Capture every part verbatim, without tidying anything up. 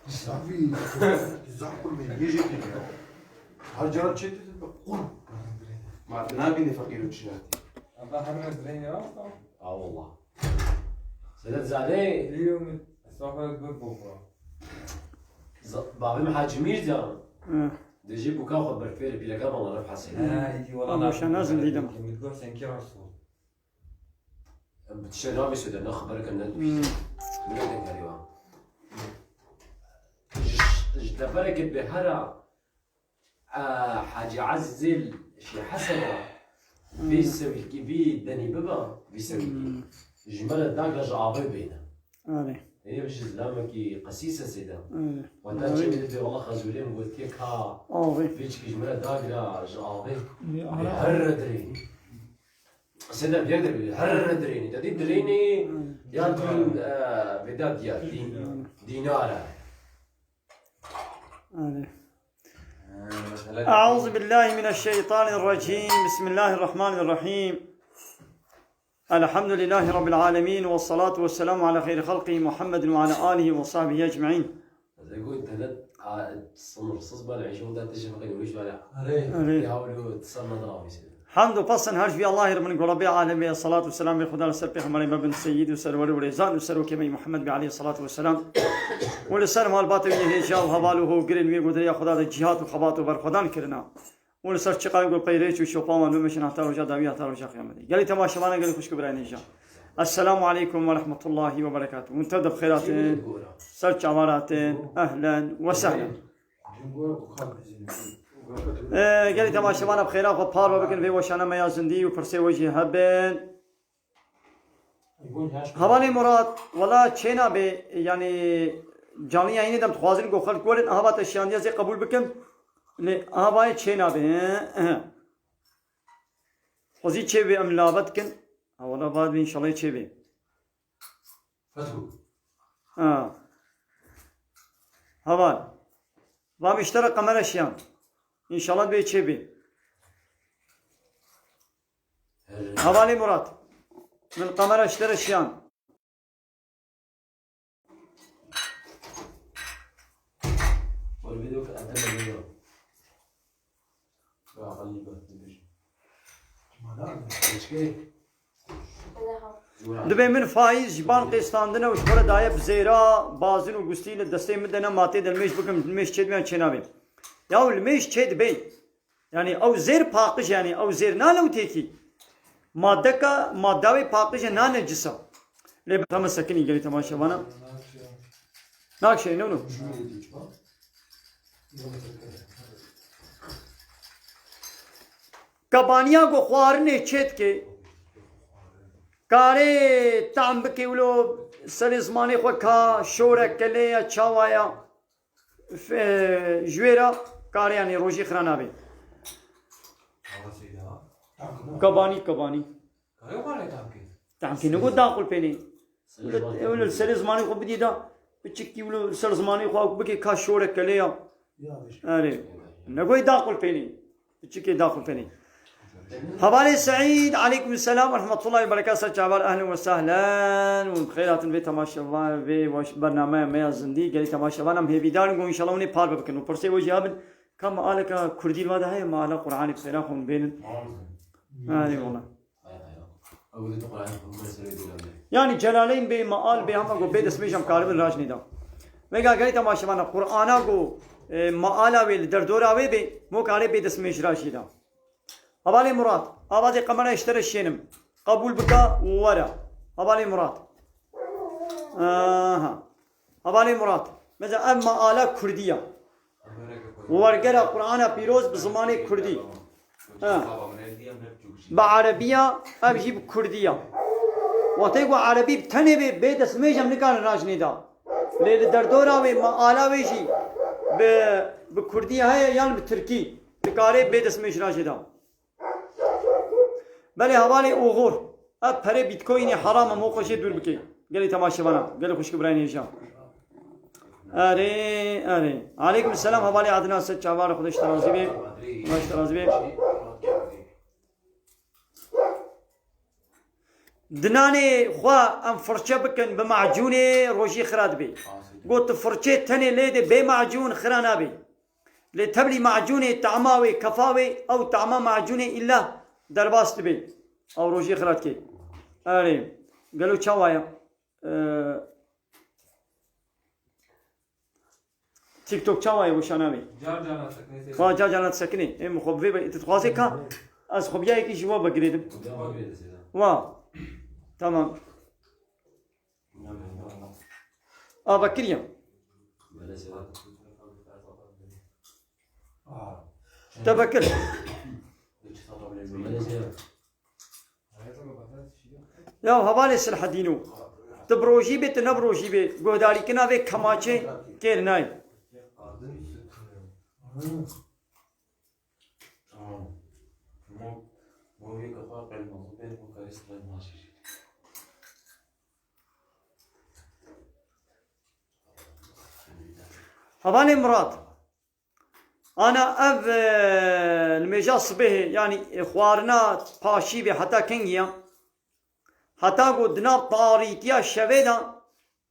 Zafî, zaf kurmê, yê jê kiriye. Her cara çê dide be qur. Ma tu nabînî feqîr û çilatî. Eva her ne dirênî rast a? A wallah. Sedat Zade. Diyom, estağfurullah, gur bofra. Z-, bavê min Hacî Mîrza. Hı. Dê jî bûka xwe berfêrê pîreka mala ref Hesên. Ha, îdî wala. Ama şenazin dîdim. Min got senkî rast bû. Bi tiştê nabî Sedat, ne xebereke ne. Hmm. Min ne dengerî wa. Ji, ji teberekê bihera, e, Hacî Ezîzê Şêx Hesena, Hmm. vî sewîkî, vî denî biba, vî sewîkî. Hmm. Ji me re daga ji avê bêne. Erê. Ê, ji zilamekî qesî sesê de. Erê. Weta Erê. çê dibê, wala xezûlê min gotiye ka Avê. vî çikî ji me re dagira ji avê. Vî Ê, ara. Her re dirênî. Sê de diye de bî, her re dirênî. Te dî dirênî, Hmm. ya dûn, e, vêda diya, dîn, Hmm. dînar e. Erê. Ha, mesela أعوذ بالله من الشيطان الرجيم. بسم الله الرحمن الرحيم. الحمد لله رب العالمين، والصلاة والسلام على خير خلقه محمد وعلى آله وصحبه أجمعين. Ez ê got internet, a, sınırsız bana, işe o da tişe bakın, o iş bana. Erê. Erê. Ya, o da sanma da abi seni. Hamd û pesn her ji vî Allahê re bin ku Rabbê alemê, salatu û selam bê Xuda li ser pêxemberê me bin, seyyid û serwerê û rêzan û serokê me Muhammed bê aleyhi salatu ve selam. Û li ser malbatê wî hêja û heval û hogirên wê ku di rêya Xuda de cîhat û xebat û berxwedan kirina. Û li ser çiqayê ku peyrê çû şopa wan bimeşin heta roja dawî, heta roja qiyametê. Gelî temaşevanan, gelî xwişk û birayên hêja. Esselamu aleykum ve rahmetullahi ve berekatuh. Hûn tev de bi xêr hatin, ser çavan hatin, ehlen ve sehlen. Ee, gelî temaşevana bi xêra xwe parve bikin vê weşana me ya zindî û pirsê we jî hebin. Hevalê Murat, wela çê nabe, yanî canî yayînê de em dixwazin ku xelk werin, aha va te şiyandiya zê qebûl bikim. Lê aha vayê çê nabe, he, he. Xwezî çê bê em lave dikin. Ha, wela va dibê înşallah çê bê. Fethu. Ha. Heval. Va min ji te re qemere şiyan. Înşallah dibê çê bê. Hevalê Murat. Min qemera ji te re şiyan. Dibê min faiz ji bankê standine û ji xwe re daye bi zêra, bazin û gustî li destê min de ne ma tê de limêj bikim, limêj çê dibe yan çê nabe. Yaw limêj çê dibe. Yanî ew zêr paqij e, yanî ew zêr nane û têkî. Madeka, madda wê paqij e, nane cisa. Lê bi tama sekinî gelî temaşevana. Nakşe, no, no. Kebaniya ku xwarinê çê dike, karê tam bike wilo serê zimanê xwe ka şore, kelê ya, çawa ya. F-, e, ji wê re karê, yanî rojî xira nabe. Kabanî, kabanî. Tamkî nigo daqul pênê. Ew li serê zimanê xwe bidî da, piçikî wilo li ser zimanê xwe bike ka şore kelê ya. Erê. Negoyê daqul pênê. Piçikê daxupenê. Hevalê Seîd, aleykum selam ve rahmetullahi ve berekat, ser çavan, ehlen ve sehlen, û bi xêr hatin vê temaşevan, vê weş-, bernameya me ya zindî, gelî temaşevan em hêvîdar in ku înşallah hûn ê parve bikin. Û pirsê we jî hebin, ka mealeka kurdî li va de heye, meala Qur'anê bi xêra xwe hûn bênin. Erê wela. Yanî Celaleyn bê, meal bê, hema ku bê destmêj em karibin rajnê da. Vêga gelî temaşevana Qur'ana ku, e, meala wê li derdora wê bê, mo karê bê destmêj rajî da. Hevalê Murat, avazê qemera ji te re şênim. Qebûl bika û were. Hevalê Murat. Aha. Hevalê Murat, mesela ev meala kurdî ya. Wergera Qur'ana pîroz bi zimanê kurdî. Ha. Bi erebî ya, ev jî bi kurdî ya. Wextê ku erebî bi tenê bê, bê destmêj em nikarin rajnê da. Lê li derdora wê, meala wê jî bi, bi kurdî heye yan bi tirkî. Dikarê bê destmêj rajê da. Belê hevalê Oxor, ev perê Bitcoinê heram e, mo xwe jê dûr bike. Gelê temaşevana, gelê xwişk û birayên hêja. Erê, erê. Aleykum selam hevalê Adnan, ser çavan, Xwedê ji te razî bê. Xwedê ji te razî bê. Dinanê xwe em firçe bikin bi macûnê, rojî xira dibe. Got, tu firçê tenê lê de bê macûn xira nabe. Lê tevlî macûnê tama wê, kefa wê, ew tama macûnê îlla derbas dibe. Ew rojî xira dike. Erê, gelo çawa ye? Ee, TikTok çawa ye, wişana wê? Car cara sekinê. Xwe car cara sekinê. Ê, min xwe bi vê be, tu dixwazê ka? Ez xwe biyayekî ji we bigirêdim. Xwe bigirê destê de. Wa. Tamam. A, vekiriya. Te vekir. Ya hevalê Silhedîno, tu bi rojî bê, tu ne bi rojî bê, guhdarîkirina vê kemaçê kêr nayê. Hevalê Murat. Ana ev, e, nimêja sibehê, yanî, e, xwarina paşîvê heta kengî ya? Heta ku di nav tarîtiya şevê de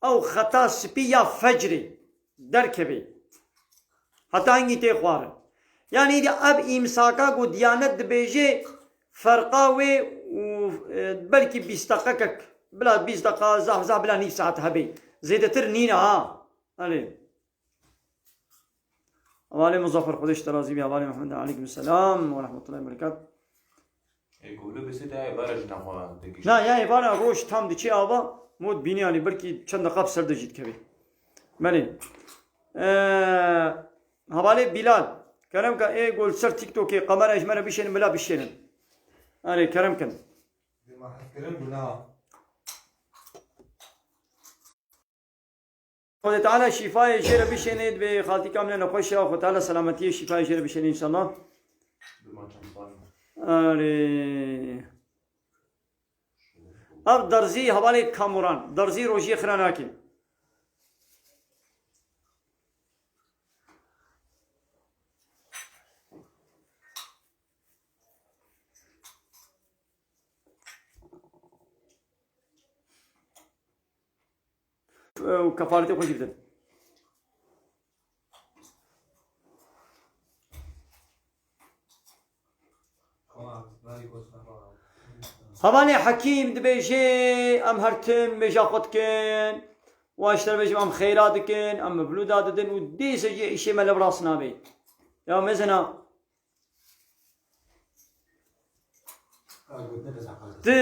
ew xeta spî ya fecrê derkevê. Heta hingî tê xwarin. Yanî de ev îmsaka ku Diyanet dibêje ferqa wê û, e, belkî bîst deqekek, bila bîst deqa zaf zaf bila nîv saet hebê. Zêdetir nîne ha. Erê. Hevalê Muzaffer, Xwedê ji te razî bî. Hevalê Mehmed, aleykum selam ve rahmetullahi ve berekat. Ê, ku li Bisê de ê bara jina xwe digihîşt. Na, ya ê bara roj tam diçe ava, mod bînî, yanî belkî çend deqa bi ser de jî dikeve. Belê. Ee, hevalê Bilal, kerem ke ê gol ser TikTokê kamera ji me re bişênin, bila bişênin. Erê, kerem kin. Dê me hezkirin gunaha. Xwedê Teala şîfayê jê re bişênê, divê xaltîka min e nexweş e, Xwedê Teala selametiyê şîfayê jê re bişênê înşallah. Erê. Ev derzî hevalê Kamuran. Derzî rojiyê xira nake. Û kefaretê xwe jî bidin. Hevalê Hekîm dibêje, em her tim mêja xwe dikin, wan ji te re bêjim, em xeyra dikin, em mevlûda didin û dîse jî îşê me li vir rast nabe. Ya mezina, Tu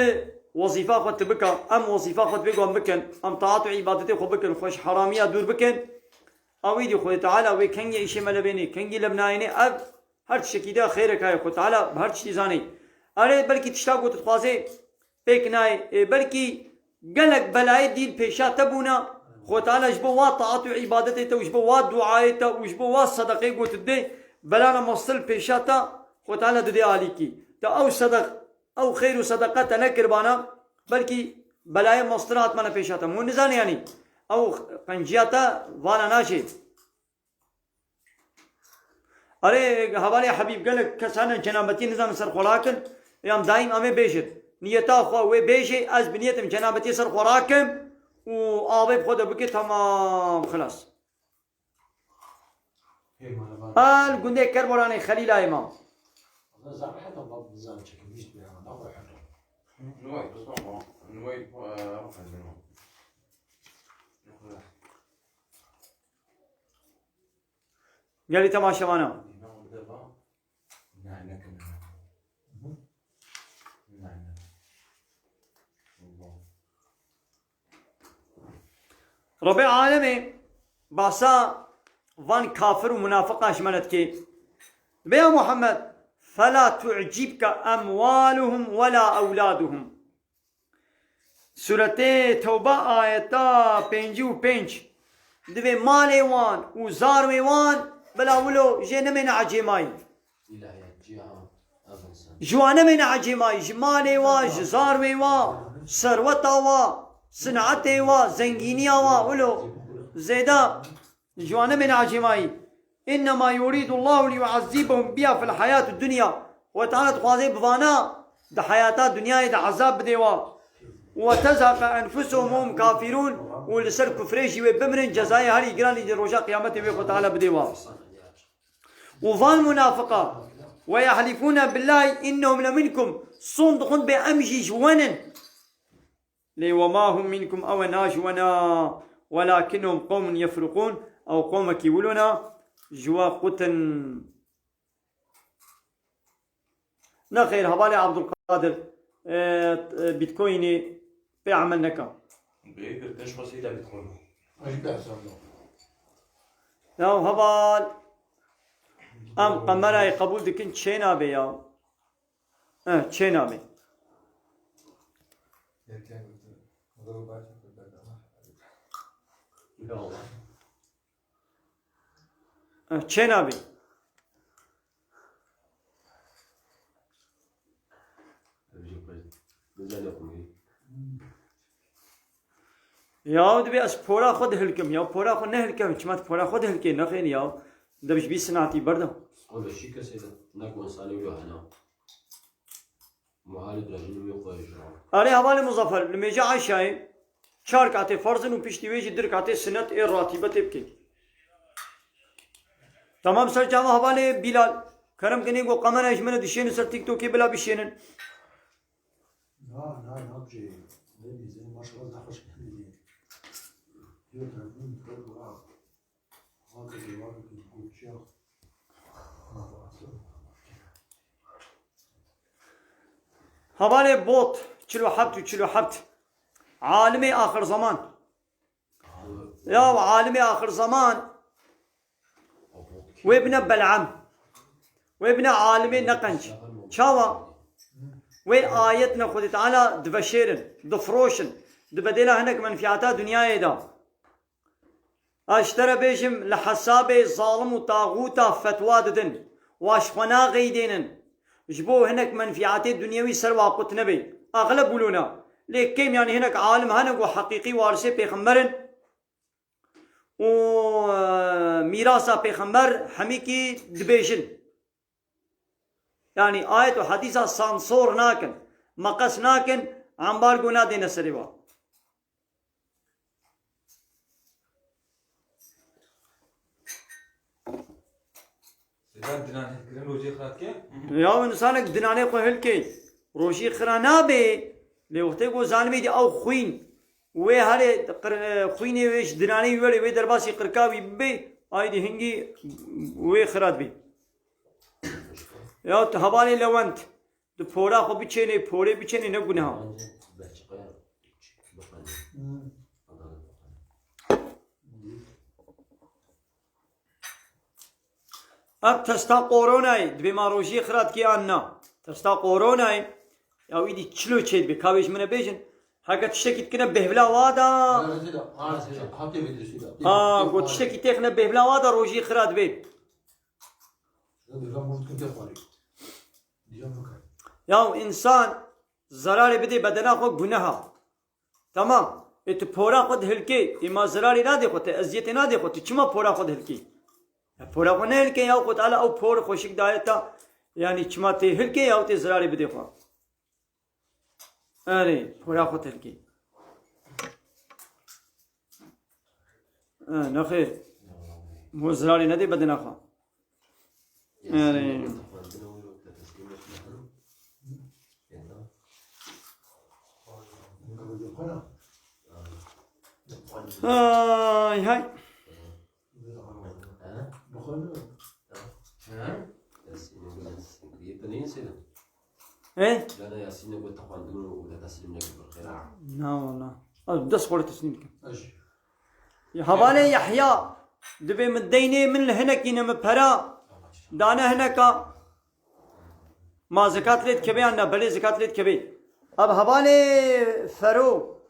wezîfa xwe tu bika, em wezîfa xwe divê ku em bikin, em taat û îbadetê xwe bikin, xwe ji heramiya dûr bikin. Ewî dî Xwedê Teala wê kengî îşê me le bênê, kengî le binayênê, ev her tiştekî de xêrek heye, Xwedê Teala bi her tiştî zanê. Erê, belkî tişta ku tu dixwazê pêk nayê, ê, belkî gelek belayê dîn pêşa te bûna, Xwedê Teala ji bo wa taat û îbadetê te û ji bo wa duayê te û ji bo wa sedeqê ku tu didê, belana mestil pêşa te Xwedê Teala didê alîkî. Te ew sedeq, ew xeyr û sedeqa te nekiribana, belkî belayê mestir hatmane pêşa te. Hûn nizane yanî, ew qenciya te vana naçê. Erê, hevalê Hebîb, gelek kes hene cenabetiyê nizanin ser xwe rakin, em daîm em ê bêjin. Niyeta xwe wê bêjê, ez bi niyetim cenabetiyê ser xwe rakim û avê bi xwe de bike, temam, xilas. Hê mala ba. Al gundê Kerboranê Xelîlayê ma. Zahmet ama bizan çekilmiş bir yana, ne koy hata. Nuway, bismillah. Nuway, e, Rafa, Nuway. Gelî temaşevana. Rebê alemê bahsa van kafir û munafiqan ji me re dike. Dibê ya Muhammed, "Fela tu'cibke emwaluhum wela ewladuhum." Sûretê Tewba ayeta pêncî û pênc. Divê malê wan û zarwê wan bila wilo jê nemêne ecêmayî. Ji wan nemêne ecêmayî, ji malê wa, ji zarwê wa, serweta wa, sinetê wa, zengîniya wa, wilo zêde ji wan nemêne ecêmayî. "Innema yuridu Allahu li yu'azzibahum biha fil hayatid dunya." Xwedê Teala dixwaze bi vana di heyata dinyayê de ezab bidê wa. وتزهق أنفسهم وهم كافرون، û li ser kufrê jî wê bimirin, cezayê herî giranî di roja qiyametê wê Xwe Teala bidê wa. Û van munafiqa, ويحلفون بالله إنهم لمنكم, son dixwin bê em jî ji we nin. Lê وما هم منكم, ew e na ji we ne, ولكنهم قوم يفرقون, ew qewmekî wilo ne, ji we qut in. Nexêr, hevalê Abdulkadir, e, e, Bitcoinê pê emel neka. Bê, girtin ji xwe sê de Bitcoin. Ez jî behsam da. Ya heval, em kamerayê qebûl dikin, çê nabe ya. E, çê nabe. Ya Allah. E, çê nabe. Ya, dibê ez pora xwe dihilkim. Ya, pora xwe nehilkim. Çima tu pora xwe dihilkê? Nexêr ya. Dibij bî sinatî berda. Ew li şî kesê de, ne ku insanî wilo hene. Muhalî direjin wî xwe ji. Erê, hevalê Muzaffer, li mêja Eşayê çar katê ferz in û piştî wê jî du katê sinet ê ratîbe tê bikê. Tamam, ser çava hevalê Bilal. Kerem kinê ku kamera ji min dişênin ser TikTokê bila bişênin. Na, na, nabijê. Ne diyeceğim, maşallah, daha hoş geldin. Yok, ben bunu, Hevalê bot, çil û heft û çil û heft. Alimê axir zaman. Ya alimê axir zaman. Wê bine Bel'am. Wê bine alimê neqenc. Çawa? Wê ayetine Xwedê Teala diveşêrin, difiroşin. Di bedêla hinek menfiyata dinyayê de. Ez ji te re bêjim, li hesabê zalim û taxûta fetwa didin, wa ji xwe naxeydênin, ji bo hinek menfîetê dunyewî ser wa qut nebe. Exleb wilo ne. Lê kêm, yanî hinek alim hene ku heqîqî warisê pêxember in û, e, mîrasa pêxember hemîkî dibêjin. Yanî ayet û hedîsa sansor nakin, meqes nakin, ambargo nadêne serê wa. Sêdan dinan hêlkirin rojê xira dike? Ya insanek dinanê xwe hilkê, rojî xira nabe, lê wextê ku zanibê dî ew xwîn, wê herê qir-, xwînê wê ji dinanê wî were, wê derbasî qirka wî bibe, aydî hingî wê xira dibe. Ya tu hevalê Lewent, tu pora xwe biçênê, porê biçênê ne guneha. Ev testa koronayê, dibê ma rojiyê xira dikê an na. Testa koronayê, ya wî dî çilo çê dibê, ka wê ji min re bêjin. Heke tiştekî dikine bêhvila wa da. Ha, got tiştekî têxine bêhvila wa da rojiyê xira dibê. Ya insan zerarê bidê bedena xwe guneha. Tamam. Ê tu pora xwe dihilkê, ê ma zerarê nadê xwe, te eziyetê nadê xwe, tu çima pora xwe dihilkê? Ya pora xwe nehilkê ya, Xwe Teala ew por xweşik daye ta, yanî çima tê hilkê ya tê zerarê bidê xwe? Erê, pora xwe dihilkê. E, nexêr. Bo zerarê nedê bedena xwe. Erê. Hay hay. He? Na wala. Ez dest xwe re teslîm dikim. Ya hevalê Yahya, dibê min deynê min li hinekî ne, min pera dane hineka. Ma zekat lê dikeve yan ne? Belê zekat lê dikeve. Ev hevalê Fero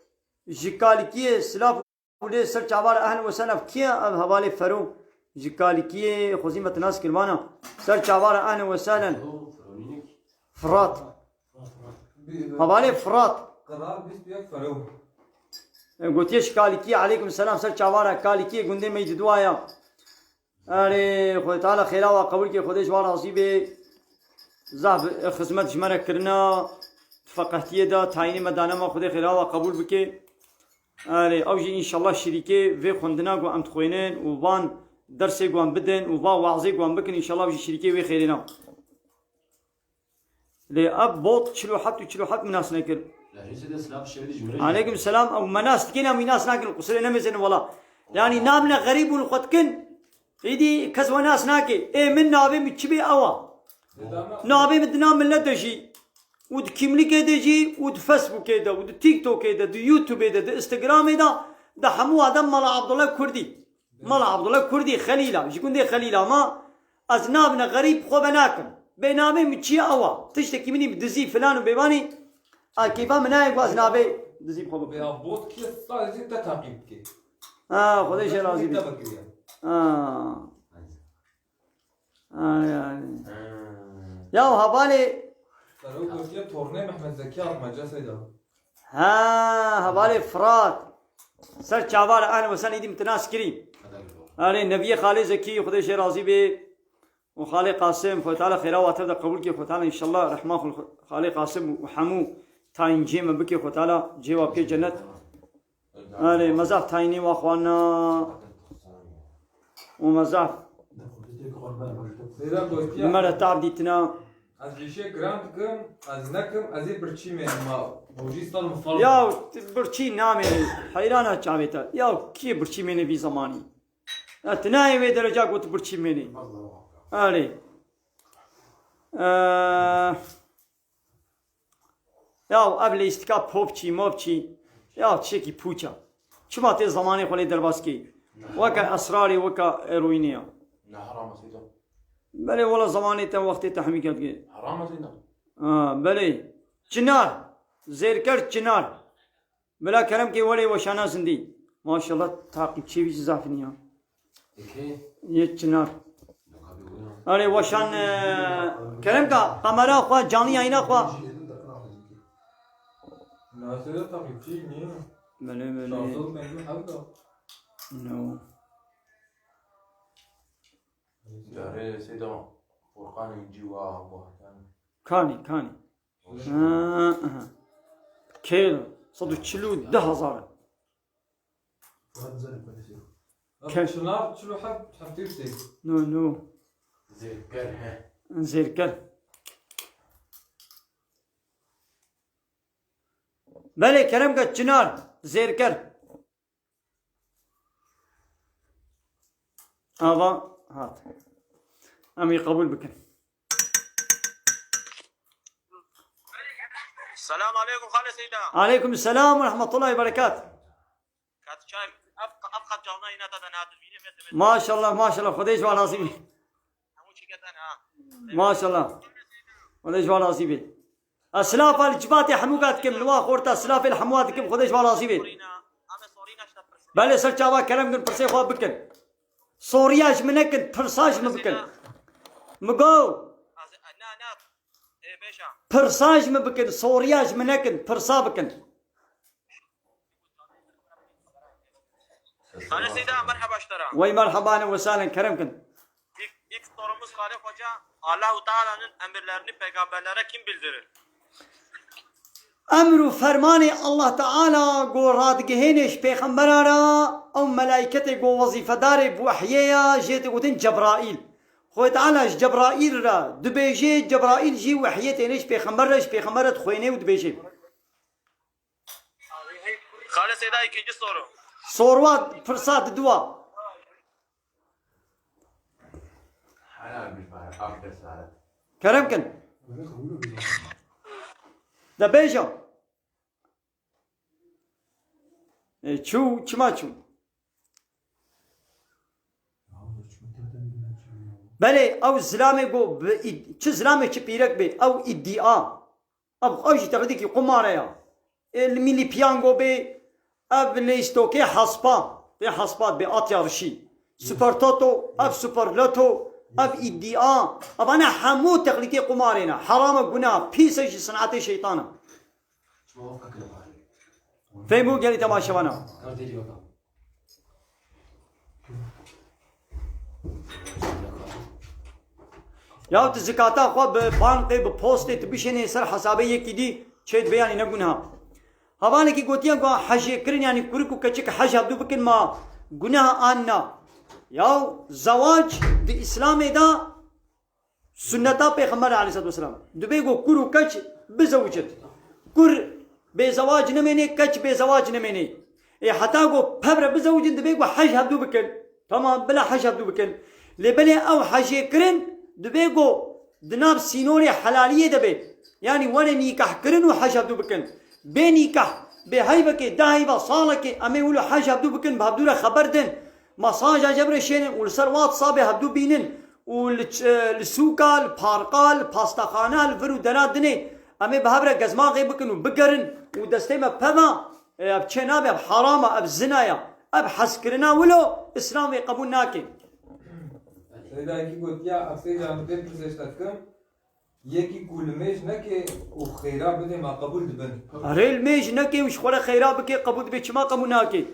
ji Kalikiyê silav û lê ser çavara ehlen we sehlen kî ye? Ev hevalê Fero ji Kalikiyê xwezî me ti nas kir vana. Ser çavara ehlen we sehlen. Firat. Hevalê Firat. Qira bîst û yek Fero. E, gotiye ji Kalikiyê, aleykum selam, ser çavara Kalikiyê gundê me yî diduwa ya. Erê, Xwedê Teala xêra wa qebûl ke, Xwedê ji wan razî bê. Zaf bi-, xizmet ji me re kirina. feqehtiyê de tayînê me dane me, Xwedê xêra we qebûl bike. Erê, ew jî înşallah şirîkê vê xwendina ku em dixwînin û van dersê ku em bidin û va wazê ku em bikin, înşallah ew jî şirîkê wê xêrê ne. Lê ev bot çil û heft û çil û heft min nas nekir. Lehîsê de silav şerî ji min re. Aleykum selam. Ew me nas dikin, em wî nas nakin. Qusirê nemêzin wela. Yanî namine xerîb û li xwe dikin. Îdî kes we nas nake. Ê min navê min çi bê ew a. Navê min di nav millet de jî. Û di Kîmlikê de jî, û di Facebookê de, û di TikTokê de, di YouTubeê de, di Instagramê de, di hemû adam Mala Abdullah Kurdî. Mala Abdullah Kurdî Xelîla, ji gundê Xelîla ma, ez navine xerîb xwe venakim. Bê navê min çi ye ew a? Tiştekî min î bi dizî filan û bêvanî, a kêfa min nayê ku ez navê dizî xwe Vê bikim. Ya bot kê sadece te taqîb dike. Ha, Xwedê jê razî bî. Te vekiriye. Ha. Ay, ay. Ha. Ya hevalê Serok gotiye tornê Mehmet Zekî Atmaca Seyda. Ha, hevalê Firat. Ser çava re, ehlen we sehlen, îdî min te nas kirî. Erê, Neviyê Xalê Zekî, Xwedê jê razî bê. Û Xalê Qasim, Xwedê Teala xêra we tev de qebûl ke, Xwedê Teala înşallah rehma xwe Xalê Qasim û hemû tayînciyê me bike, Xwedê Teala cê we bike cennet. Erê, me zaf tayînê we xwarina. Û me zaf Seyda gotiye. Li me re tab dîtina. Ez îşê giran dikim, ez nekim, ez ê birçî mênim, ma rojî sal min fal. Ya, tu birçî namênî, heyrana çavê te. Ya, kê birçî mênê vî zemanî? Ya, tu nayê wê dereca ku tu birçî mênî. Erê. Eee, Ya ev lîstika popçî, mopçî, ya çekî pûça. Çima tê zamanê xwe lê derbas kê? Weke esrarê, weke eroînê ya. Ne heram e Seyda. Belê wela zamanê te, wextê te hemî kevgê. Heram e Seyda. Ha, belê. Çinar. Zêrker Çinar. Bila kerem kê welê weşana zindî. Maşallah, taqîbçî wî zaf in ya. Eke? Yê Çinar. Erê weşan, e, kerem ka kamera xwe, canlı yayına xwe. Nasıl taqîbçî niye? Belê, belê. Şahsal mevzu hevda. No. Carê Seyda Furqanê cî wa guhtan. Kanî, kanî. Ha, aha. Kêl, sed û çil û du hezar. Ke- Çınar çil û heft, heftê û sê. No, no. Zêrker, he. Zêrker. Belê, kerem ke Çınar, Zêrker. Ava hat. Em ê qebûl bikin. Selam aleykum Xalê Seyda. Aleykum selam ve rahmetullahi ve berekat. Kat çay, ev, ev qat canlı yayına da, da ne adı, yine mi? Maşallah, maşallah. Xwedê ji we razî bî. Hemû çi geten ha. Maşallah. Xwedê ji we razî bî. Ez silafa li civatê hemû ka dikim, li wa xorta silafê li hemû dikim, Xwedê ji we razî bê. Belê ser çava kerem kin, pirsê xwe bikin. Soriya ji min nekin, pirsa ji min bikin. Mi go. Pirsa ji min bikin, soriya ji min nekin, pirsa bikin. Xalê Seyda, merhaba ji te re. Wey merhaba, ehlen we sehlen, kerem kin. İlk, ilk sorumuz Xalê Hoca, Allahu Teala'nın emirlerini peygamberlere kim bildirir? Emr û fermanê Allah Teala ku radigihêne ji pêxembera re, ew melayketê ku wezîfedarê bi wehyê ya, jê tê gotin Cebraîl. Xwedê Teala ji Cebraîl re dibêje, Cebraîl jî wehyê têne ji pêxember re, ji pêxember re dixwêne û dibêje. Xalê Seyda, ikinci soru. Sorwa, pirsa diduwa. Kerem kin. De bêje. E, çû, çima çû? Belê, ew zilamê ku bi îd-, çi zilamê çi pîrek bê, ew îdîa. Ev, ew jî teqlîdekî qumare ya. Ê, li mîlî piyango bê, ev lê stokê hespa, tê hespa bê at yarışî. Super Toto, ev Super Lotto, ev îdîa, evane hemû teqlîdê qumarê ne. Heram e, guna, pîs e, jî sinetê şeytan e. Fehmû gelî temaşevana. Ya tu zikata xwe bi bankê, bi postê tu bişênê ser hesabê yekî dî, Çê dibe, yanî ne guneha. Hevalekî gotiye ku hejê kirin, yanî kurik û keçik hej hevdû bikin, ma guneha an na? Yaw zewac di Îslamê de sunneta Pêxember aleyhisselatu vesselam. Dibê ku kur û keç bizewicin. Kur bê zewac nemênê, keç bê zewac nemênê. Ê heta ku pevre bizewicin, dibê ku hej hevdû bikin. Tamam, bila hej hevdû bikin. Lê belê ew hejê kirin, dibê ku di nav sînorê helaliyê de bê. Yanî were nîkah kirin û hej hevdû bikin. Bê nîkah, bê heyvekê, deh heyva, salekê, em ê wilo hej hevdû bikin, bi hevdû re xeber din. Mesaja cebre şênin û li ser WhatsAppê hevdû bînin û li ç-, li sûka, li parka, li pastexana, li vir û dera dinê em ê bi hev re gezmaxê bikin û bigerin û destê me peva, e, ev çê nabe, ev harama, ev zina ya, ev hezkirina wilo Îslam wê qebûl nake. Seyda, yekî gotiya, ev seyda, min tê pirsê ji te dikim. Yekî ku limêj neke û xêra bide, ma qebûl dibin? Erê, limêj neke û ji xwe re xêra bike, qebûl dibe, çima qebûl nake?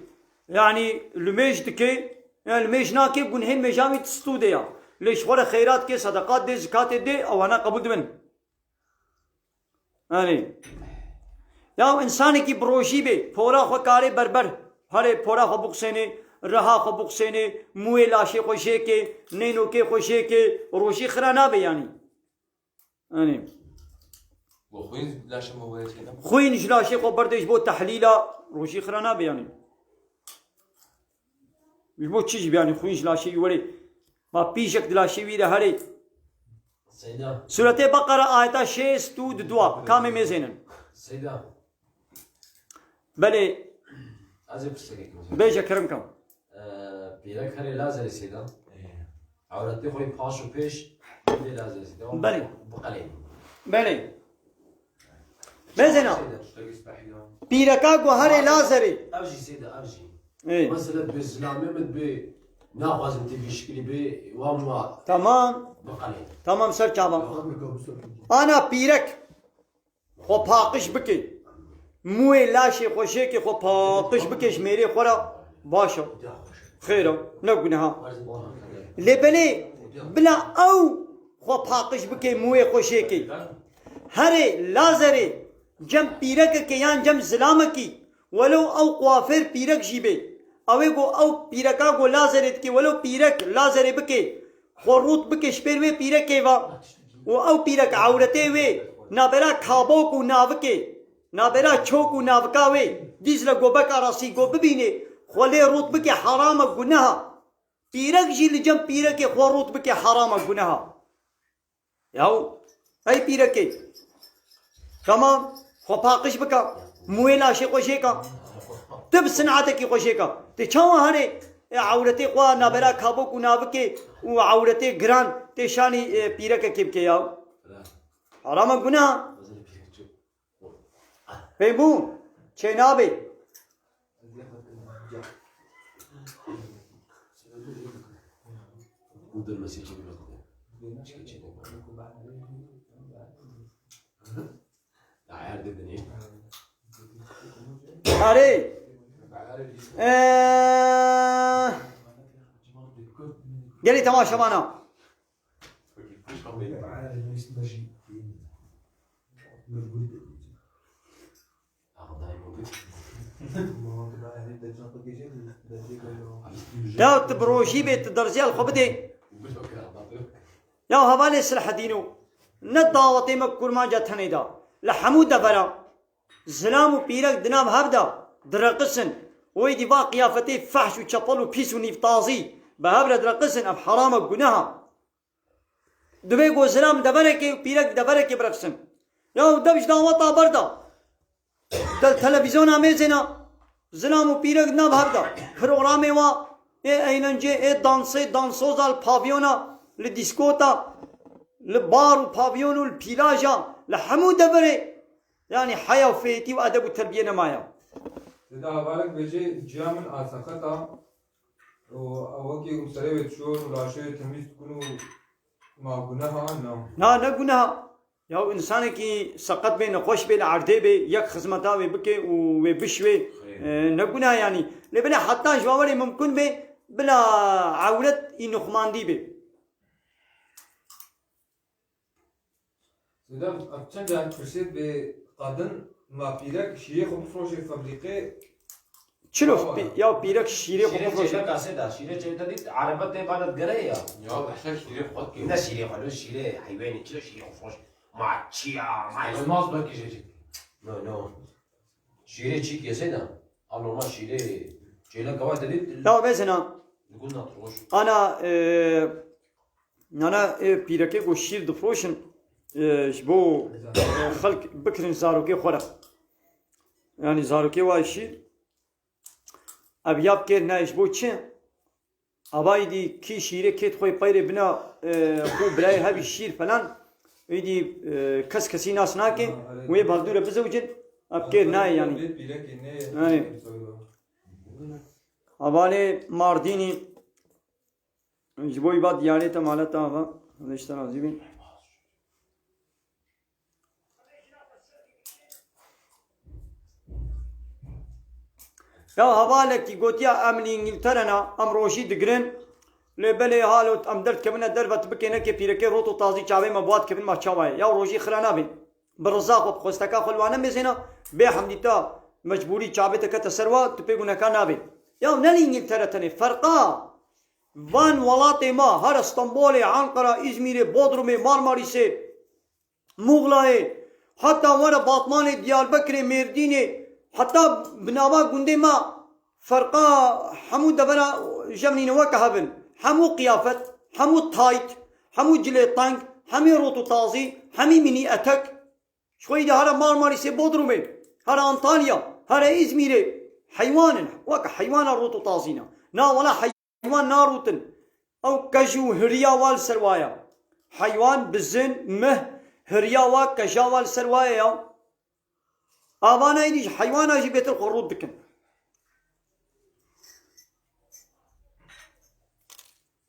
Yanî limêj dike, yanî limêj nake, gunhên mêjan wî di stû de ya. Lê ji xwe re xêra dike, sedeqa dê, zikatê dê, ewana qebûl dibin. Yanî, ya insanekî bi rojî bê, pora xwe karê berber, herê pora xwe bixusênê, riha xwe bixusênê, mûyê laşê xwe jêkê, nênokê xwe jêkê, rojî xira nabe yanî. Yanî. Bo xwîn laşê me were çêne? Xwîn ji laşê xwe berdê ji bo tehlîla rojî xira nabe yanî. Ji bo çi jî, yanî xwîn ji laşê wî were? Ma pîjek di laşê wî de herê. Seyda. Sûretê Beqere ayeta şêst û du. Kamê mêzênin? Seyda. Belê. Ez ê pirsekek min. Bêje kerem kam. Ee, pîrek herê lazerê Seyda. Ewretê xwe paş û pêş bidê lazerê Seyda. Belê. Biqelê. Belê. Mêzêna. Seyda. Pîreka ku herê lazerê. Ev jî Seyda, ev jî. Ê. Mesela dibê zilamê min dibê naxwazim tê vî şikilî bê, wan wa. Tamam. Biqelê. Tamam, ser çavan. Ana pîrek. Xwe paqij bike. Mûyê laşê xwe jêkê, xwe paqij bike ji mêrê xwe re, baş e. Xêr e, ne guneha. Lê belê bila ew xwe paqij bike, mûyê xwe jêkê. Herê lazerê cem pîrekekê yan cem zilamekî, welew ew quafêr pîrek jî bê. Ew ê ku ew pîreka ku lazerê dike, welew pîrek lazerê bike, xwe rût bike ji pêr wê pîrekê ve û ew pîrek ewretê wê nabera kabok û navikê, nabera çok û navika wê, Dîcle Gobeka rastî go bibînê, xwe lê rût bike, heram e, guneha. Pîrek jî li cem pîrekê xwe rût bike, heram e, guneha. Yaw, ey pîrekê. Tamam, xwe paqij bika. Mûyê laşê xwe jêka. Tu bi sinatekî xwe jêka. Tê çawa herê, e, ewretê xwe nabera kabok û navikê û ewretê giran tê şanî, e, pîrekekê bike yaw. Herama guna. Fêm bû? Çê nabê. Erê. Eee, gelî temaşevana. Ya tu bi rojî bê, tu derziya li xwe bidê. Ya hevalê Silahedîno, ne dawetê me kurmanca tenê da. Li hemû devera zilam û pîrek di nav hev de direqisin. Wê dî va qiyafetê fehş û çepel û pîs û nîvtazî bi hev re direqisin, ev heram e, guneha. Divê ku zilam deverekê û pîrek deverekê bireqsin. Ya dev ji daweta berda. Del televizyona mêzêna zilam û pîrek nav hev de. Programê wa ê eğlencê, ê dansê, dansoza li pavyona, li dîskota, li bar û pavyon û li pîlaja, li hemû deverê. Yanî heya û fêtî û edeb û terbiye nemaye. Dida hevalek bêjê ciya min a seqet a. Û ew wekî û serê wê dişon û laşê wê temîz dikin û ma guneha na? Na, ne guneha. Ya insanekî seqet bê, nexweş bê, li erdê bê, yek xizmeta wê bike û wê bişwê, e, ne guneha yanî. Lê belê heta ji bawerê mimkun bê bila ewret î nuxmandî bê. Seyda, ev çend caran pirsê bê Qadin, ma pîrek şîrê xwe bifroşê febrîqê. Çilo, Bravo. Pî-, ya pîrek şîrê xwe Şîrê bifroşê. Çêleka sê da, şîrê çêleka dît, erebe tê bana gere ya. Ya behsa şîrê xwe ki. Ne şîrê xwe, ne şîrê heywanê, çilo şîrê xwe froş. Ma çiya, ma Elmas belki jecik. No, no. Şîrê çî kesê da. A normal şîrê çêleka wa te dît. Ya bezina. Gul na troş. Ana, e, Nana, e, pîrekê ku şîr difroşin, e, ji bo, e, xelk bikirin zarokê xwe re. Yanî zarokê wa şîr, ev ya bikêr nayê ji bo çi? Ava êdî kî şîrê kê dixwê peyrê bina, e, xwe birayê hevî şîr falan, êdî, e, kes kesî nas nake, Ha, evet. wê baldûre bizewicin, ev bikêr nayê yanî. Vê pîrekê neyê. Yanî. Hevalê Mardînî, Ji bo îva diyarê te male te ava. Xwedê ji te razî bî. Ya hevalekî gotiya em li Îngiltere ne, em rojî digirin. Lê belê halo em derdikevine derve tu bikênekê pîrekê rot û tazî çavê me bi wa dikevin ma çawa ye. Ya rojî xira nabê. Bi riza xwe, bi xwesteka xwe li wana mêzêna, bê hemdî ta mecbûrî çavê te kete ser wa, tu pê guneka nabê. Ya ne li Îngiltere tenê, ferqa. Van welatê ma, here Stenbolê, Ankara, Îzmîrê, Bodrumê, Marmarîsê, Muxlayê, heta were Batmanê, Diyarbekirê, Mêrdînê, heta bi nava gundê ma ferqa hemû devera jevnîne weke hev in. Hemû qiyafet, hemû tayt, hemû cilê teng, hemî rot û tazî, hemî mînî etek. Ji xwe de here Marmarîsê, Bodrumê, here Antalya, here Îzmîrê heywan in. Weke heywana rot û tazî ne. Na wela heywan narûtin. Ew kej û hiriya wa li ser wa ye. Heywan, bizin, mih, hiriya wa, keja wa li ser wa ye ya. Avana êdî ji heywana jî bêtir xwe rût dikin.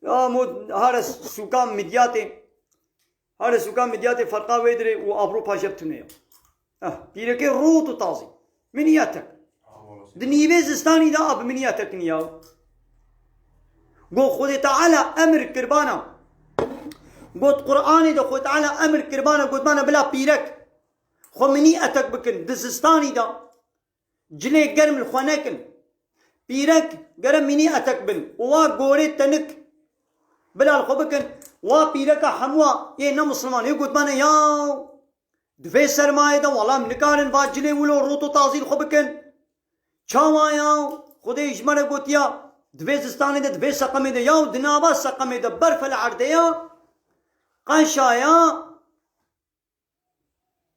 Ya mo here sûka Midyatê, here sûka Midyatê ferqa wê dirê û Avropa jeb tune ya. Eh, pîrekê rût û tazî. Minî etek. Di nîvê zistanî de a bi minî etek niya. Got Xwedê Teala emir kirbana. Got Qur'anê de Xwedê Teala emir kirbana, gotmana bila pîrek xwe minî etek bikin. Di zistanî de cilê germ li xwe nekin. Pîrek gere mînî etek bin û wa gorê tenik bila li xwe bikin. Wa pîreka hemûa yê ne misilman yê gotmane ya. Di vê sermayê de wela em nikarin va cilê wilo rot û tazî li xwe bikin. Çawa ya? Xwedê ji me re gotiya, di vê zistanê de, di vê seqemê de ya û di nava seqemê de berf li erdê ya, qeşa ya.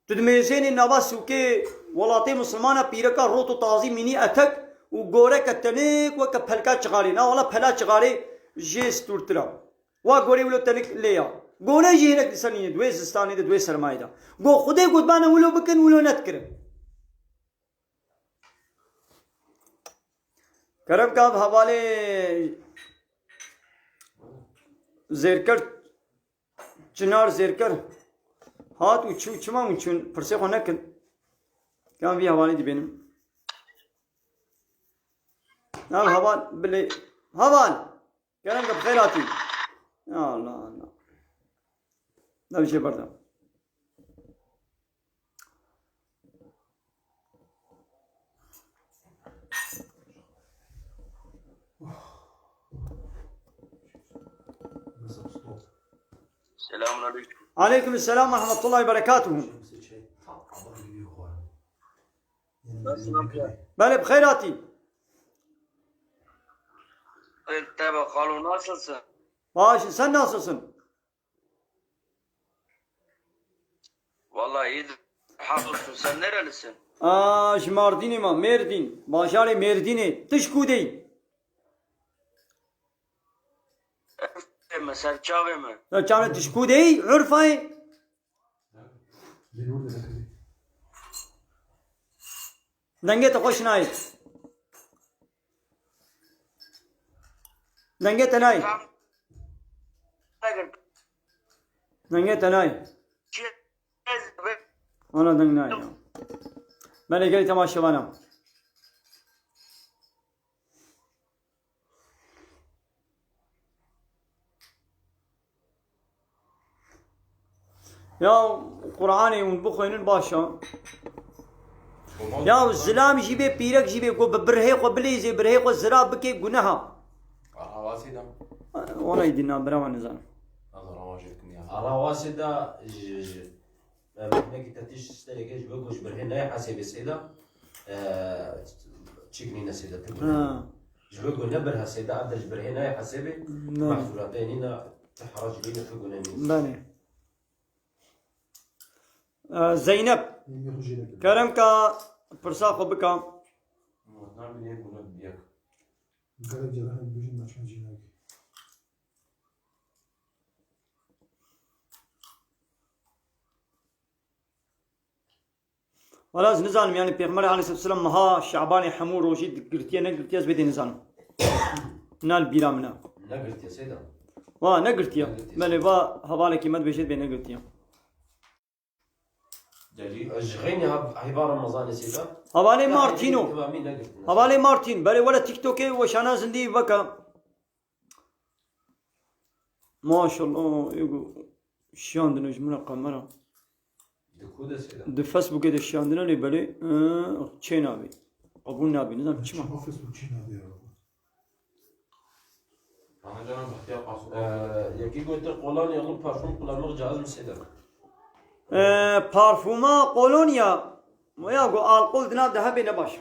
Tu di mêzênê nava sûkê welatê misilmana pîreka rot û tazî mînî etek û goreke tenik weke pelka çixarê. Na wela pela çixarê jê stûrtir a. Wa gorê wilo tenik lê ya. Gore jî hinek li ser nîne, di wê zistanê de, di wê sermayê de. Go Xwedê gotmane wilo bikin, wilo nedikirin. Kerem ka bi hevalê Zêrker, Çinar Zêrker hat û çû, çima hûn çûn? Pirsê xwe nekin. Kan vî hevalê dibênim. Ev heval bilê. Heval! Kerem ke bi xêr hatî. Ya Allah Allah. Dev jê berda. Selamun aleyküm. Aleyküm selam ve rahmetullahi ve berekatuhu. Nasılsın amca? Belê, bi xêr hatî. Xêr te be, xalo, nasılsın? Baş, sen nasılsın? Vallahi iyidir. Hamdolsun. Sen nerelisin? Aa, ji Mardînê me, Mêrdîn. Bajarê Mêrdînê. Tu ji ku deyî? Ev me, ser çavê me. Ser çavê tu ji ku deyî? Urfayê? Dengê te xweş nayê. Dengê te nayê. Dengê te nayê. Ana deng nayê ya. Belê gelî temaşevana. Ya Qur'anê hûn bixwînin baş e. Ya zilam jî bê, pîrek jî bê, ku bi birhê xwe bilîzê, birhê xwe zira bike, guneha. Arhawasê de. Onay dîna bira wan nizanim. Allah rawa jê dikim ya. Arhawasê de ji, ji, e, mehmekî te tîş stereke ji bo ku ji birhê nayê hesêbê sêda, e, çik nîne sêda, tu guneha. Ha. Ji bo ku ne birhe sêda, ev de ji birhê nayê hesêbê, ne. Mehzûratê nîne, tu herac nîne, tu gune nîne. Belê. Ee, Zeynep, kerem ka pirsa xwe bika. Gerek cerahek bijî meşa cînakê. Wala ez nizanim, yani Pêxember aleyhisselam meha Şabanê hemû rojî girtiye negirtiye, ez bê dê nizanim. Nal bîra min e. Negirtiye seyda. Va negirtiye. Negirtiye. Belê, va hevalekî me dibêje bê negirtiye. Delî, ji xeynî hev-, heyva Remezanê seyda. Hevalê Martîno. Hevalê Martîn. Belê, wele TikTokê weşana zindî veke. Maşallah, ê ku şiyandine ji min re kamera. Di ku de seyda? Di Facebookê de şiyandine lê belê, ı, çê nabî. Qebûl nabî, nizam çima. Çima Facebook çê nabî ya? Ana canan Bahtiyar Qas-, e, yekî gote Kolonya, parfüm kullanmak caiz mi seyda? E, parfuma Kolonya, ya ku alkol di nav de hebe ne baş.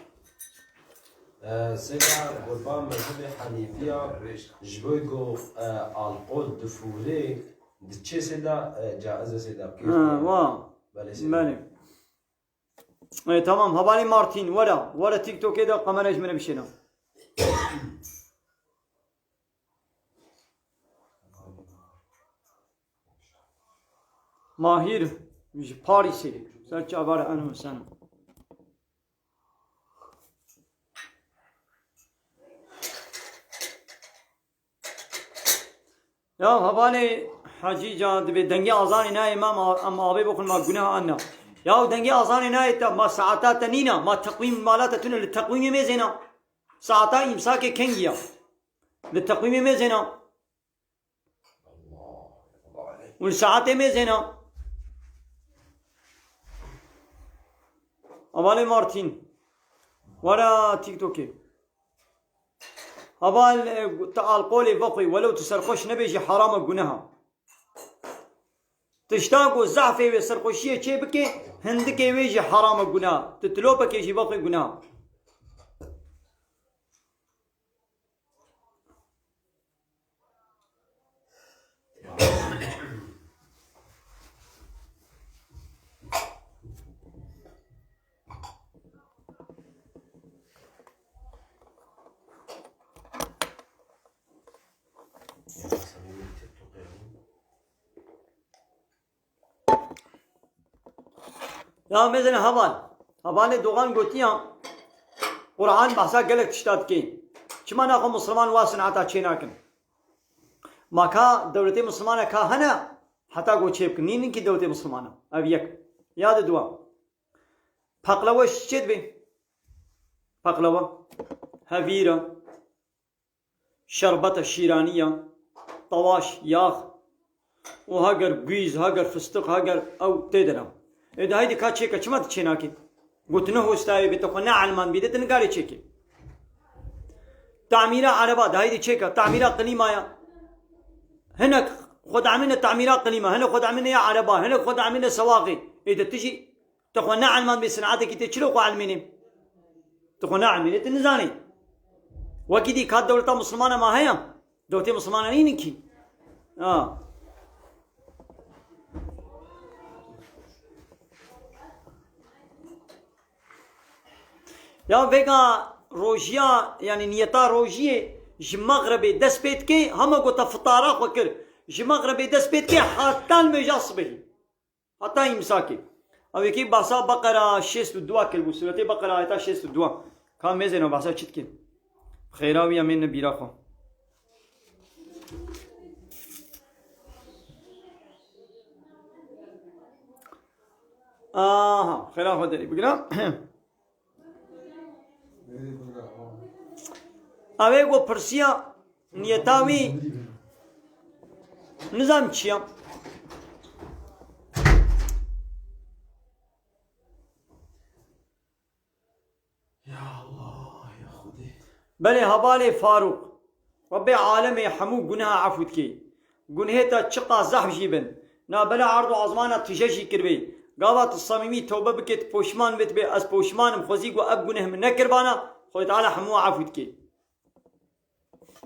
E, seyda, qurban mezhebê Henîfiya, ji bo ku, e, alkol difûrê, diçê seyda, e, caiz e seyda. Ha, wa. Belê seyda. Belê. E, tamam, hevalê Martîn, were, were TikTokê de kamera ji min re bişêne. Mahîr ji Parîsê, ser çava re, ehlen we sehlen. Ya hevalê Hecî ca, dibê dengê azanê nayê me, ma, em avê bixwin, ma guneh an ne. Ya dengê azanê nayê te, ma saeta te nîna, ma teqwîm mala te tune, li teqwîmê mêzêna. Saeta îmsakê kengî ya. Li teqwîmê mêzêna. Û li saetê mêzêna. Hevalê Martîn. Were TikTokê. Heval, e, tu alkolê vexwî, welew tu serxweş nebê jî, heram e, guneha. Tişta ku zehfê wê serxweşiyê çê bike, hindikê wê jî heram e, guneha. Tu tilopekê jî vexwî, guneha. Ya mêzene heval. Hevalê Dogan gotiya, Quran behsa gelek tişta dike. Çima naxwe Misliman wa sinata çê nakin? Ma ka dewletê Mislimana ka hene, heta go çê bikin. Nînin ki dewletê Mislimana. Ev yek. Ya di dua. Paqlawe çê dibe? Paqlawe. Hevîra. Şerbeta şîraniya, tawaş, yax û heger gwîz, heger fistiq, heger ew tê de ne. Ê de heydî ka çêke, çima tu çê nakî? Got ne hostayê bê, te xwe ne elman bî de, tu nikarî çêkî. Tamîra ereba, de heydî çêke, tamîra klîmaya. Hinek xwe damîne tamîra klîma, hinek xwe damîne ya ereba, hinek xwe damîne sewaqê. Ê de tu jî Te xwe ne elman bê, sinatekî tê, çilo xwe elmênê? Tu xwe ne elmênê, tu nizanî. Wekî dî ka dewleta Mislimana ma heye? Dewletê Mislimana nînin kî. Ha. Ya vêga rojiya, yani niyeta rojiyê ji mexrebê dest pê dike, hema ku te fitara xwe kir, ji mexrebê dest pê dike, heta nimêja sibehî. Heta îmsakê. Ew yekê behsa Beqera şêst û dua kiribû. Sûretê Beqera ayeta şêst û dua. Ka mêzêne behsa çi dike? Xêra wî em ê ne bîra xwe. Aha, xêra xwe derî bigire. Ew ê ku pirsiya niyeta wî nizam çi ya? Belê hevalê Farûq, Rebbê alemê hemû guneha efû dikê. Gunehê te çiqa zehf jî bin. Na bela erd û ezmana tije jî kiribê. Gava tu samîmî tewbe bikê, tu poşman bê, tu bê ez poşman im, xwezî ku ev guneh min nekiribana, Xwedê Teala hemû efû dikê.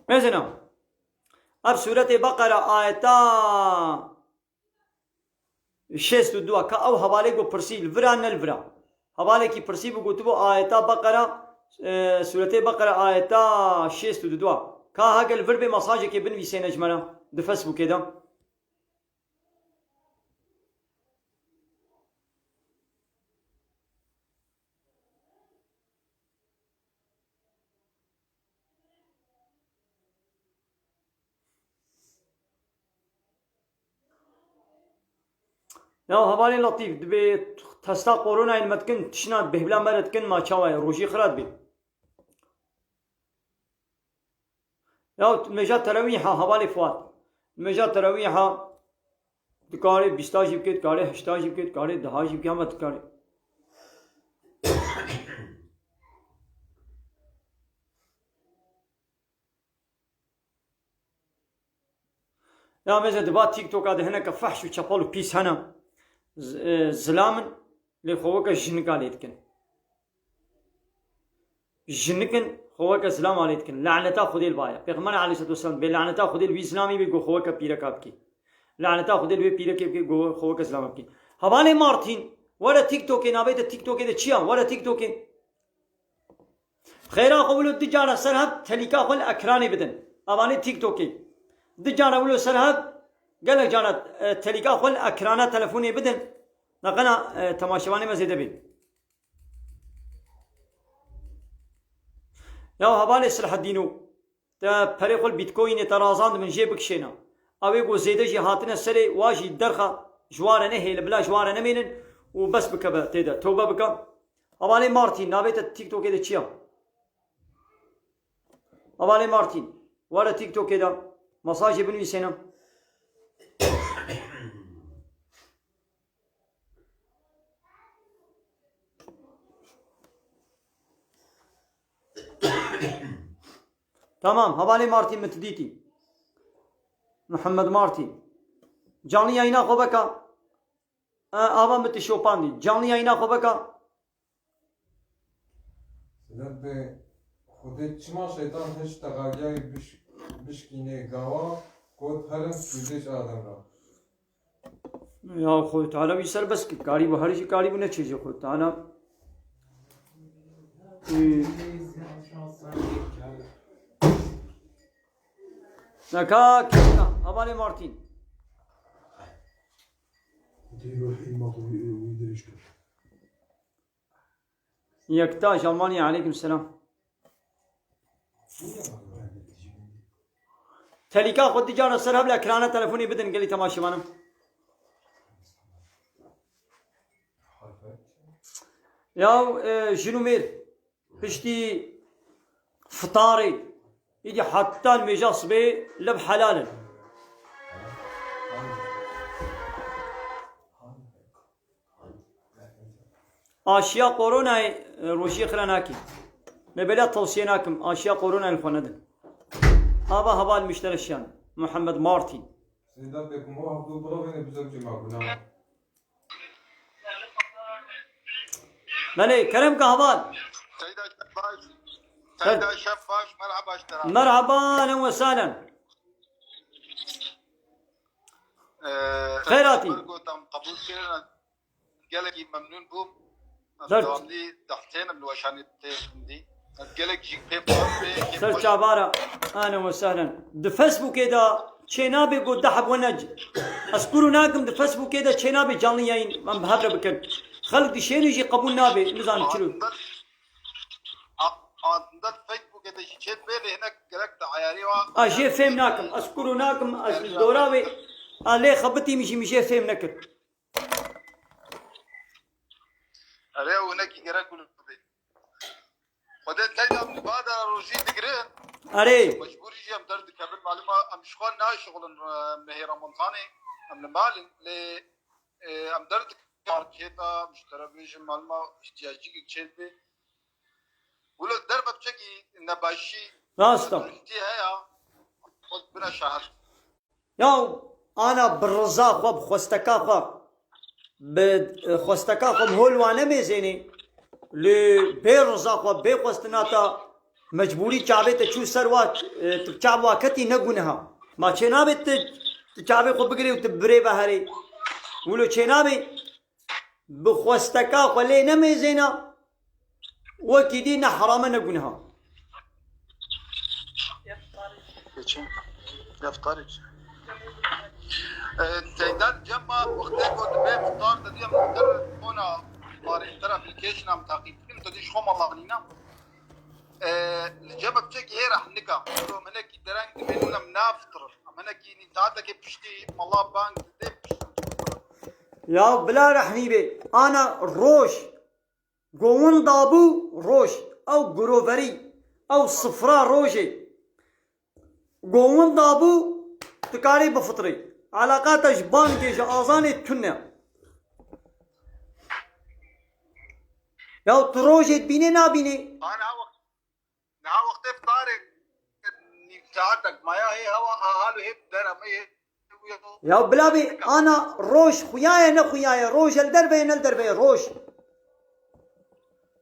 Mesela, ev sûretê Beqera ayeta şêst û du, ka ew hevalê ku pirsî li vir a ne li vir a. Hevalekî pirsî bû, gotibû ayeta Beqera, e, sûretê Beqera ayeta şêst û du. Ka heke li vir bê mesajekê binivîsêne ji me re di Facebookê de. Ya hevalê Letîf, dibê testa koronayê li me dikin, tiştna bêhbila me re dikin, ma çawa ye? Rojî xira dibê. Ya mêja terawîha, hevalê Fuat. Mêja terawîha dikarê bîsta jî bikê, dikarê heşta jî bikê, dikarê deha jî bikê, hema dikarê. Ya mêze di va TikToka de hineke fehş û çepel û pîs hene. Z-, e, zilam in, lê xwe weke jinika lê dikin. Jinik in, xwe weke zilama lê dikin. Laneta Xwedê li va ye. Pêxember aleyhisselatu vesselam bê laneta Xwedê li wî zilamî bê, go xwe weke pîreka bikî. Laneta Xwedê li wê pîrekê bikê, go xwe weke zilama bikî. Hevalê Martîn, were TikTokê, navê te TikTokê de çi ya? Were TikTokê. Xêra xwe wilo du cara ser hev telîka xwe li ekranê bidin. Avanê TikTokê. Du cara wilo ser hev, gelek cara, e, telîka xwe li ekrana telefonê bidin. Neqena, e, temaşevanê me zêde bê. Ya hevalê Silhedîno, te perê xwe li Bitcoinê te razand min jê bikişêne. Ew ê ku zêde jî hatine serê, wa jî derxa ji wa re nehêle, bila ji wa re nemênin û bes bikeve tê de. Tewbe bike. Hevalê Martîn, navê te TikTokê de çi ya? Hevalê Martîn, were TikTokê de mesajê binivîsêne. Tamam, hevalê Martîn min tu dîtî. Muhammed Martîn. Canlı yayına xwe beka. E, ava min tu şopandî. Canlı yayına xwe beka. Sebeb Xwedê çima şeytan hiç teqaliyayî biş-, bişkînê gawa, got herin sûdê ji Adem re. Ya Xwedê Teala wî serbest kir. Karî bû herî jî karî bû neçêje Xwedê Teala. Ee, Neka kêşka, hevalê Martîn. Xwedê ruhî ma xwe wî, wî dirêj kir. Yekta ji Almanya, aleykum selam. Telîka xwe du cara ser hev li ekrana telefonê bidin gelî temaşevanan. Ya, e, jin û mêr piştî fitarê, îdî heta nimêja sibê lev helal in. Aşiya koronayê, e, rojiyê xira nakî. Me bela tewsiye nakim, aşiya koronayê li xwe nedin. Ava heval Miştereşyan, Muhammed Martin. Seyda Pekmo, Abdul Bravo ne güzel bir cuma günü. Belê, kerem ke heval. Seyda şef baş. Seyda şef baş, merhaba ji te re. Merhaba, ehlen ve sehlen. Ee, Xêr hatî. Gotam qebûl kirin. Gelekî memnûn bûm. Ez Ser- dewamlî dehsênim li weşanê tê hindî. Ez gelek jî pê xweş bê, pê Ser xweş. Çavara. Ehlen ve sehlen. Di Facebookê de çê nabe ku deh hebûne c-, ez kuru nakim di Facebookê de çê nabe canlı yayın em bi hev re bikin. Xelk dişêne jî qebûl nabe. Nizanim çilo. Aslında, a-, aslında Facebookê de jî çê bê lê hinek gerek de ayarî wa. A jê fêm nakim. Ez kuru nakim. Ez li dora wê. A lê xebitî min jî min jê fêm nekir. Erê, ew hinekî gerek wilo bê. Xwedê teyda em li ba de rojî digirin. Erê. Mecbûrî jî em derdikevin. Malûm e, em ji xwe naşixulin, e, mehê Remontanê. Em li mal in. Lê, e, em derdikevin marketa, em ji te re bêjin, malûm e, îhtiyacî çê dibe. Wilo derve piçekî nebaşî, Rast e. Durustî heye. Xwe bira şahid. Ya ana bi riza xwe, bi xwesteka xwe, bi, e, xwesteka xwe bi hol wan nemêzênê. Lê bê riza xwe, bê xwestina te mecbûrî çavê te çû ser wa, e, tu çav wa ketî ne guneha. Ma çênabê tu, tu çavê xwe bigirê û tu birê ve herê. Wilo çênabê. Bi xwesteka xwe lê nemêzêna, wekî dî ne heram e ne guneha. Geçin. Leftarî. Ee, Seyda, cema wextê ku dibê fitar, te dî em li ser fona, barê li ser application em taqîb dikin, te dî ji xwe mala nîna. Ee, li cem biçekî hê rehnika. Wilo hinekî dereng dibê, nû em nafitirin. Em hinekî nî saetekê piştî mala bang didê piştî. Ya bila rehnî bê. Ana roj. Go winda bû roj. Ew giroverî. Ew sifra rojê. Go winda bû, tu karî bifitirî. Eleqa te ji bangê, ji azanê tune. Ya tu rojê dibînê nabînê? Ha, niha wext-, niha wextê fitarê nîv saetek maya hê hewa, ha, halo hê dera me yê. Ya bila bê ana roj xuya ye ne xuya ye, roj e li derve ye ne li derve ye, roj.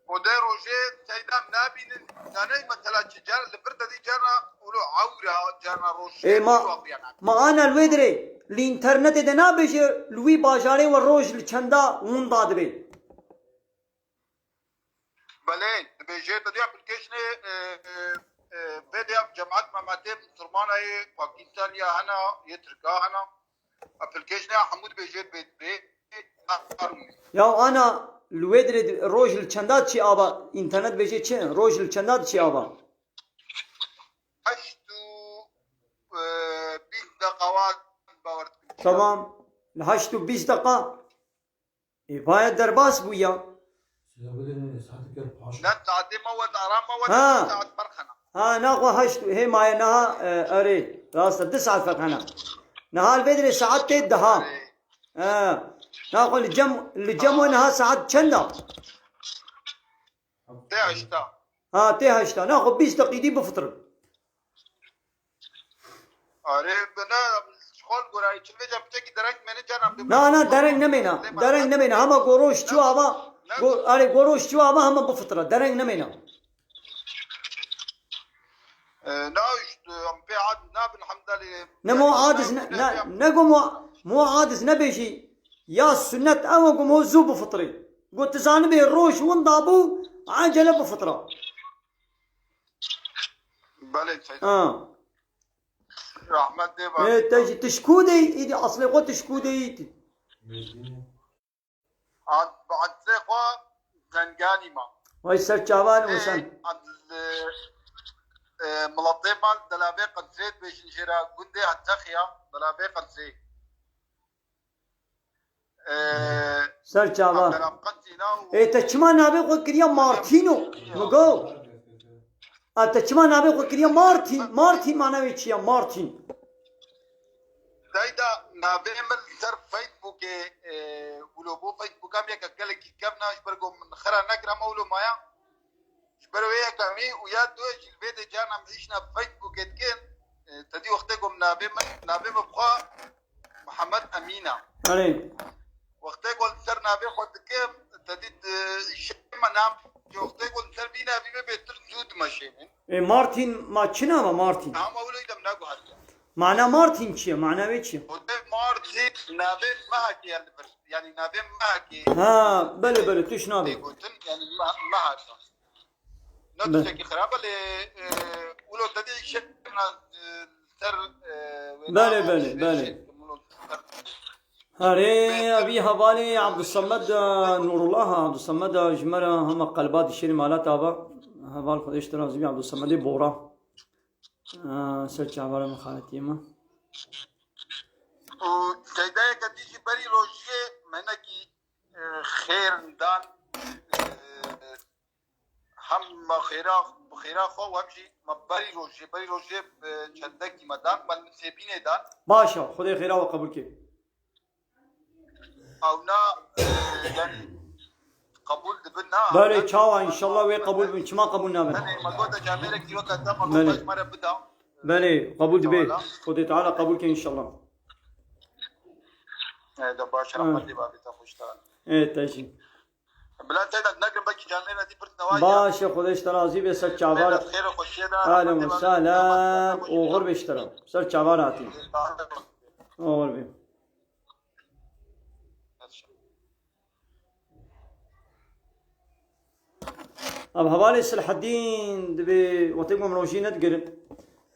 Xwedê rojê Seyda em nabînin. Zaney mesela çi car li vir de dî carna ûlo ewra carna roj Ê, ma, ma ana li wê dirê li înternetê de nabêje li wî bajarê we roj li çenda winda dibê. Belê, dibêje te dî applicationê, e, e, e, vê dê cemaat Mehmetê Musulmana yê Pakistaniya hena, yê Tirka hena. Applicationê hemû dibêje dibê, dibê, Ya ana li wê dirê di-, roj li çenda çi ava, înternet bêje çi? Roj li çenda diçi ava? Heşt û, e, bîst deqa wa bawer dikim. Tamam. Li heşt û bîst deqa. Ê, vaya derbas bû ya. Ne, saetê me wet, ara me wet, Ha. Saet berxana. Ha, naxwe heşt, hê maye niha, e, erê, rast e, du saet ferq hene. Niha li vê dirê saet tê deha. Erê. Ha. Naxwe li cem, li cem we niha saet çend a? Tê heşta. Ha, tê heşta. Naxwe bîst deqî dî bifitirin. Arê, bi ne, ji xwe li gorayî çi vêca piçekî dereng mene canan bi Na, na, dereng nemêna. Dereng nemêna. Hema goroş çû ava, Ne? go-, arê, goroş çû ava hema bifitira. Dereng nemêna. E, na, işte, em pê ad nabin hemdalê. Ne mo adiz ne, ne, ne go mo, mo adiz nebêjî. Ya sünnet ew go mo zû bifitirî. Go tu zanibê roj winda bû, acele bifitira. Belê, Seyda. Ha. Rahmet dê Ê, te jî tu ji ku de yî? Îdî eslê xwe tu ji ku de yî? Ad-, bi adrê xwe Zenganî ma. Vay ser çavan Ê, Hûsen. ad-, e, e, miletê ma li Delavê Qedrê dibêjin jê re gundê Etexiya, Delavê Qedrê. Ee, Ser çava. Ê, te çima navê xwe kiriya Martino? Mi got. A, te çima navê xwe kiriya Martin? Martin mana wê çi ya? Martin. Seyda, navê min li ser Facebookê, e, wilo bo Facebooka min yeke gelekî kevna, ji ber ku min xira nekira, me wilo maya. Ji ber wê yekemî û ya duê jî li vê dê carna em hîşna Facebookê dikin. E, te dî wextê ku min navê min, navê min bi xwe Mihemed Emîn e. Erê. Wextê ku li ser navê xwe dikim, te dî di-, şê me nam, wextê ku li ser vî navî me bêtir zû dimeşênin. Ê, Martin, ma çi nama Martin? Ama wilo dem neguheriye. Mana Martin çi ye? Mana wê çi ye? Wextê Martin navê mehekê ye li vir. Yanî navê mehekê. Ha, belê, belê, tişt nabê. Tê gotin, yanî meh-, mehek e. Ne Be- tiştekî xirab e, lê, e, wilo te dî şêna, e, ser, e, wê Belê, navê belê, şê belê. şê dikim, wilo ser Herê, evî hevalê Abdulsamed, e, Nurullah, Abdulsamed, e, ji me re hema qelba dişêrî mala tava. Heval Xwedê ji te razî bî, Abdulsemedê Bora. E, ser çavara min xaletiyê me. Û seydayeke dî jî berî rojiyê menekî, e, xêr dan, e, hem me xêra, bi xêra xwe û hem jî me berî rojê, berî rojê, e, çendekî me dan, me li min sêbînê dan. Baş e, Xwedê xêra we qebûl kê. Ew na, e, yanî qebûl Belê, çawa, înşallah wê qebûl bin. Çima qebûl nabin? Belê, me gote camêrek dî weke te me Belê. Gote ji me re bida. Belê, qebûl dibe. Teala. Xwedê Teala qebûl ke înşallah. E, de baş, Ha. Rahmetli babî te xweş te. E, te jî. Bila te de nekin belkî camêrek dî pirs newayî. Baş e, Xwedê ji te razî be, ser çava re. Xêr û xweşiyê de, Ahlen ve sahlen, oxir be ji te re. Ser çava re hatî. Oxir be. Ev hevalê Silhedîn dibê wextê ku em rojî nedigirin,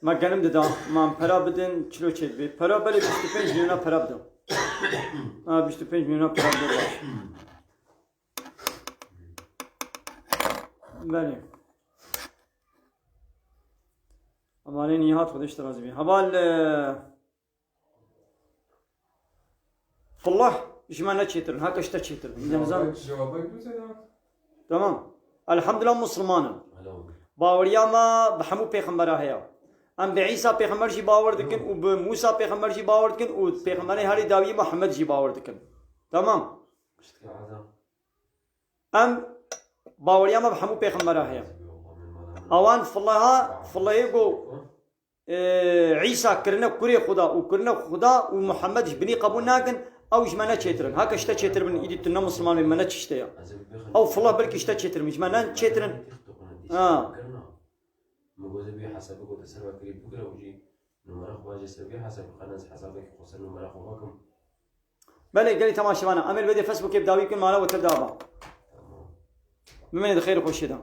me genim dida, me em pera bidin, çilo çê dibê. Pera belê bîst û pênc milyona pera bidin. Ha, bîst û pênc milyona pera bidin, baş. Belê. Emanê Nîhat, Xwedê ji te razî bî. Heval, e, Fillah ji me ne çêtir in, heke ji te çêtir in. Cevabek, cevabek dû te da. Tamam. Elhamdulillah, Musulman in. Elhamdülillah. Baweriya me bi hemû pêxembera heye. Em bi Îsa pêxember jî bawer dikin û bi Mûsa pêxember jî bawer dikin û pêxemberê herî dawî Muhammed jî bawer dikin. Tamam. Em baweriya me bi hemû pêxembera heye. Awan Fillaha, Fillahê got, e, Îsa kirine kurê Xuda û kirine Xuda û Muhammed ji binî qebûl nakin, ew ji me ne çêtir in. Heke ji te çêtir bin, îdî tu ne Musulman bî, me ne çi ji te ya. Ew Fillah belkî ji te çêtir bin, ji me ne çêtir in. Ha. Min got, "Vê hesabê ku te ser ve kirî bikire û jî numara xwe jê ser vê hesabê, xwe ez hesabekî xwe ser numara xwe vekim." Belê, gelî temaşevana, em ê li vê dê Facebookê bi dawî bikin, mala we tev de ava. Tamam. Bimîne di xêr û xweşiyê de.